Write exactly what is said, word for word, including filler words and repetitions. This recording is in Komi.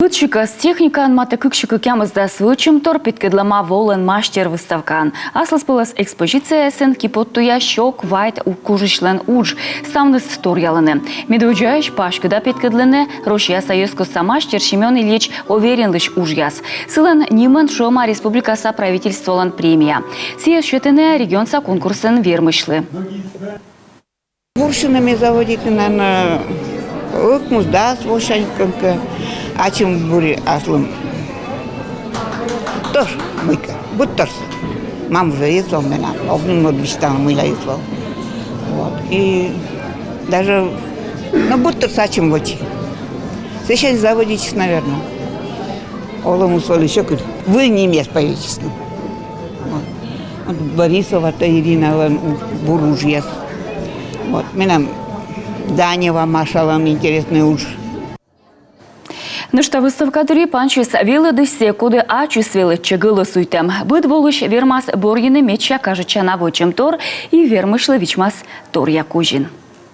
Быдсикас техникаын матӧ кык сю кӧкъямысдас вӧчӧмтор петкӧдлӧма волӧн мастер выставкаын. Аслыспӧлӧс экспозицияясын киподтуя сё квайт у-, кужысьлӧн удж. Ставныс торъялӧны. Медводдзаысь паськыда петкӧдлӧны Россияса йӧзкостса мастер Семён Ильич Оверинлысь уджъяс. Сылӧн нимӧн шуӧма республикаса правительстволӧн премия. Сійӧс сетӧны регионса конкурсын вермысьлы. Бурсьыны ме заводитін, наверно, ӧкмысдас восянь кӧнкӧ, ачым бури аслым. Тор, мыйкӧ, быдторсӧ. Мам уже эз вӧв менам, ог нин мӧд висьтавны, мыйла эз вӧв. Вот. И даже, ну, быдторсӧ ачым вӧчи. Сэсянь заводитчис, наверно. Олӧмыс вӧлі сьӧкыд. Выль нимъяс появитчисны. Вот. Вот Борисова-то Ириналӧн у-, бур уджъяс. Вот. Менам Данева Машалӧн интереснӧй удж. Нӧшта выставка дырйи пансис велӧдысьсӧ, коді ачыс велӧдчӧ гӧлӧсуйтӧм. Быд волысь вермас бӧрйыны медся кажитчана вӧчӧмтор и вермысьлы вичмас торъя козин.